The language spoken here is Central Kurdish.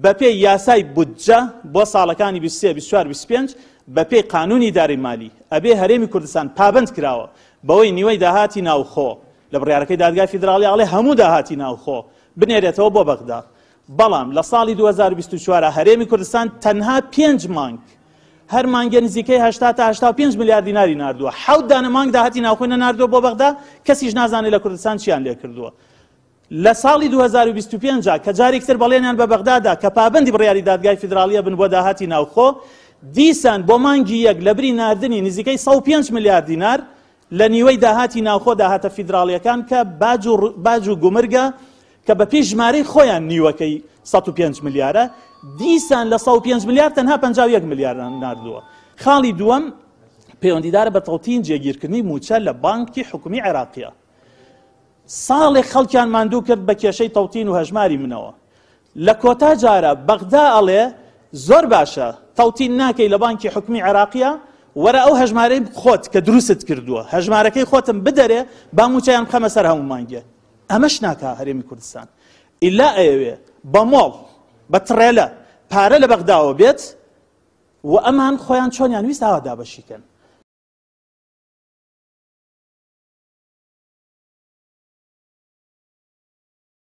بەپێی یاسای بودجە بۆ ساڵەکانی 23، 24، 25 بەپێی قانونی ئیدارەی مالی ئەبێ هەرێمی کوردستان پابەند کراوە بەوەی نیوەی داهاتی ناوخۆ لە بڕیارەکەی دادگای فیدراڵی ئەڵێ هەموو داهاتی ناوخۆ بنێرێتەوە بۆ بەغدا. بەڵام لە ساڵی 2024 هەرێمی کوردستان تەنها پێنج مانگ هەر مانگێ نزیکەی 80 تا 85 ملیار دیناری ناردووە. حەوت دانە مانگ داهاتی ناوخۆی نەناردووە بۆ بەغدا، کەسیش نازانێت لە کوردستان چیان لێ کردووە. لە ساڵی 2025 کە جارێکی تر بەڵێنیان بە بەغدا دا کە پابەندی بڕیاری دادگای فیدراڵیە بن بۆ داهاتی ناوخۆ، دیسان بۆ مانگی یەک لەبری ناردنی نزیکەی 105 ملیار دینار لە نیوەی داهاتی ناوخۆ داهاتە فیدراڵیەکان کە باج و گومرگە کە بە پێی ژمارەی خۆیان نیوەکەی 105 ملیارە، دیسان لە 105 ملیار تەنها 51 ملیار ناردووە. خاڵی دووەم پەیوەندیدارە بە تەوتین جێگیرکردنی مووچە لە بانکی حکومی عێراقیە. ساڵێک خەڵکیان ماندوو کرد بە کێشەی تەوتین و هەژماری منەوە. لە کۆتا جارە بەغدا ئەڵێ زۆر باشە تەوتین ناکەی لە بانکی حکومی عێراقیە، وەرە ئەو هەژمارەی خۆت کە دروستت کردووە هەژمارەکەی خۆتم بدەرێ با مووچەیان بخەمە سەر هەموو مانگێ. ئەمەش ناکا هەرێمی کوردستان. ئیلا ئەیەوێ بە مۆڵ بە تڕێلە پارە لە بەغداوە بێت و ئەمان خۆیان چۆنیان ویست ئاوا دابەشی کەن.